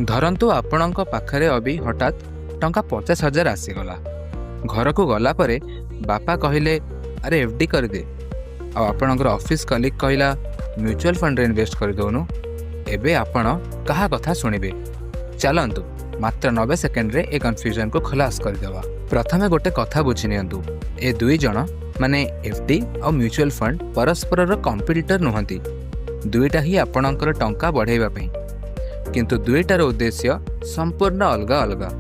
ଧରନ୍ତୁ, ଆପଣଙ୍କ ପାଖରେ ଅବି ହଠାତ୍ ଟଙ୍କା 50,000 ଆସିଗଲା। ଘରକୁ ଗଲା ପରେ ବାପା କହିଲେ, "ଆରେ, ଏଫ୍ ଡି କରିଦେ।" ଆଉ ଆପଣଙ୍କର ଅଫିସ୍ କଲିଗ୍ କହିଲା, "ମ୍ୟୁଚୁଆଲ୍ ଫଣ୍ଡରେ ଇନଭେଷ୍ଟ କରିଦେଉନୁ।" ଏବେ ଆପଣ କାହା କଥା ଶୁଣିବେ? ଚାଲନ୍ତୁ, ମାତ୍ର 90 ସେକେଣ୍ଡରେ ଏ କନଫ୍ୟୁଜନକୁ ଖଲାସ କରିଦେବା। ପ୍ରଥମେ ଗୋଟେ କଥା ବୁଝି ନିଅନ୍ତୁ, ଏ ଦୁଇ ଜଣ ମାନେ ଏଫ୍ ଡି ଆଉ ମ୍ୟୁଚୁଆଲ୍ ଫଣ୍ଡ ପରସ୍ପରର କମ୍ପିଟିଟର ନୁହନ୍ତି। ଦୁଇଟା ହିଁ ଆପଣଙ୍କର ଟଙ୍କା ବଢ଼ାଇବା ପାଇଁ, କିନ୍ତୁ ଦୁଇଟାର ଉଦ୍ଦେଶ୍ୟ ସମ୍ପୂର୍ଣ୍ଣ ଅଲଗା ଅଲଗା।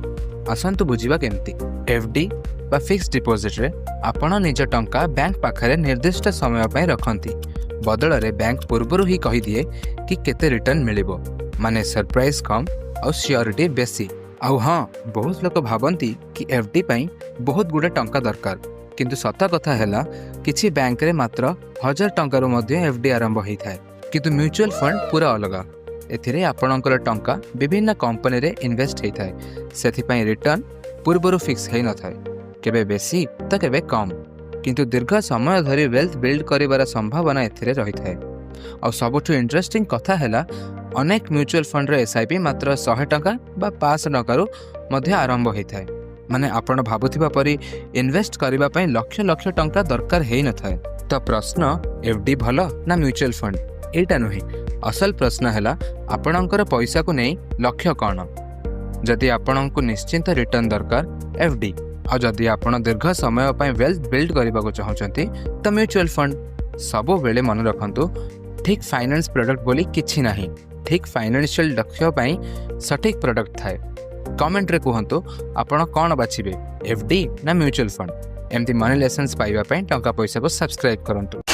ଆସନ୍ତୁ ବୁଝିବା କେମିତି। ଏଫ୍ ଡି ବା ଫିକ୍ସଡ ଡିପୋଜିଟ୍ରେ ଆପଣ ନିଜ ଟଙ୍କା ବ୍ୟାଙ୍କ ପାଖରେ ନିର୍ଦ୍ଦିଷ୍ଟ ସମୟ ପାଇଁ ରଖନ୍ତି। ବଦଳରେ ବ୍ୟାଙ୍କ ପୂର୍ବରୁ ହିଁ କହିଦିଏ କି କେତେ ରିଟର୍ଣ୍ଣ ମିଳିବ। ମାନେ ସରପ୍ରାଇଜ୍ କମ୍ ଆଉ ସିଓରିଟି ବେଶୀ। ଆଉ ହଁ, ବହୁତ ଲୋକ ଭାବନ୍ତି କି ଏଫ୍ ଡି ପାଇଁ ବହୁତ ଗୁଡ଼େ ଟଙ୍କା ଦରକାର। କିନ୍ତୁ ସତ କଥା ହେଲା, କିଛି ବ୍ୟାଙ୍କରେ ମାତ୍ର 1000 ଟଙ୍କାରୁ ମଧ୍ୟ ଏଫ୍ ଡି ଆରମ୍ଭ ହୋଇଥାଏ। କିନ୍ତୁ ମ୍ୟୁଚୁଆଲ୍ ଫଣ୍ଡ ପୁରା ଅଲଗା। ଏଥିରେ ଆପଣଙ୍କର ଟଙ୍କା ବିଭିନ୍ନ କମ୍ପାନୀରେ ଇନଭେଷ୍ଟ ହୋଇଥାଏ। ସେଥିପାଇଁ ରିଟର୍ଣ୍ଣ ପୂର୍ବରୁ ଫିକ୍ସ ହୋଇନଥାଏ। କେବେ ବେଶୀ ତ କେବେ କମ୍, କିନ୍ତୁ ଦୀର୍ଘ ସମୟ ଧରି ୱେଲ୍ଥ ବିଲ୍ଡ କରିବାର ସମ୍ଭାବନା ଏଥିରେ ରହିଥାଏ। ଆଉ ସବୁଠୁ ଇଣ୍ଟରେଷ୍ଟିଂ କଥା ହେଲା, ଅନେକ ମ୍ୟୁଚୁଆଲ୍ ଫଣ୍ଡର ଏସ୍ I P ମାତ୍ର 100 ଟଙ୍କା ବା 500 ଟଙ୍କାରୁ ମଧ୍ୟ ଆରମ୍ଭ ହୋଇଥାଏ। ମାନେ ଆପଣ ଭାବୁଥିବା ପରି ଇନଭେଷ୍ଟ କରିବା ପାଇଁ ଲକ୍ଷ ଲକ୍ଷ ଟଙ୍କା ଦରକାର ହେଇନଥାଏ। ତ ପ୍ରଶ୍ନ ଏଫ୍ ଡି ଭଲ ନା ମ୍ୟୁଚୁଆଲ୍ ଫଣ୍ଡ, ଏଇଟା ନୁହେଁ। ଅସଲ ପ୍ରଶ୍ନ ହେଲା, ଆପଣଙ୍କର ପଇସାକୁ ନେଇ ଲକ୍ଷ୍ୟ କ'ଣ? ଯଦି ଆପଣଙ୍କୁ ନିଶ୍ଚିନ୍ତ ରିଟର୍ଣ୍ଣ ଦରକାର, ଏଫ୍ ଡି। ଆଉ ଯଦି ଆପଣ ଦୀର୍ଘ ସମୟ ପାଇଁ ୱେଲ୍ଥ ବିଲ୍ଡ କରିବାକୁ ଚାହୁଁଛନ୍ତି, ତ ମ୍ୟୁଚୁଆଲ୍ ଫଣ୍ଡ। ସବୁବେଳେ ମନେ ରଖନ୍ତୁ, ଠିକ୍ ଫାଇନାନ୍ସ ପ୍ରଡକ୍ଟ ବୋଲି କିଛି ନାହିଁ। ଠିକ୍ ଫାଇନାନ୍ସିଆଲ ଲକ୍ଷ୍ୟ ପାଇଁ ସଠିକ୍ ପ୍ରଡକ୍ଟ ଥାଏ। କମେଣ୍ଟରେ କୁହନ୍ତୁ, ଆପଣ କ'ଣ ବାଛିବେ, ଏଫ୍ ଡି ନା ମ୍ୟୁଚୁଆଲ୍ ଫଣ୍ଡ? ଏମିତି ମନି ଲେସନ୍ସ ପାଇବା ପାଇଁ ଟଙ୍କା ପଇସାକୁ ସବସ୍କ୍ରାଇବ୍ କରନ୍ତୁ।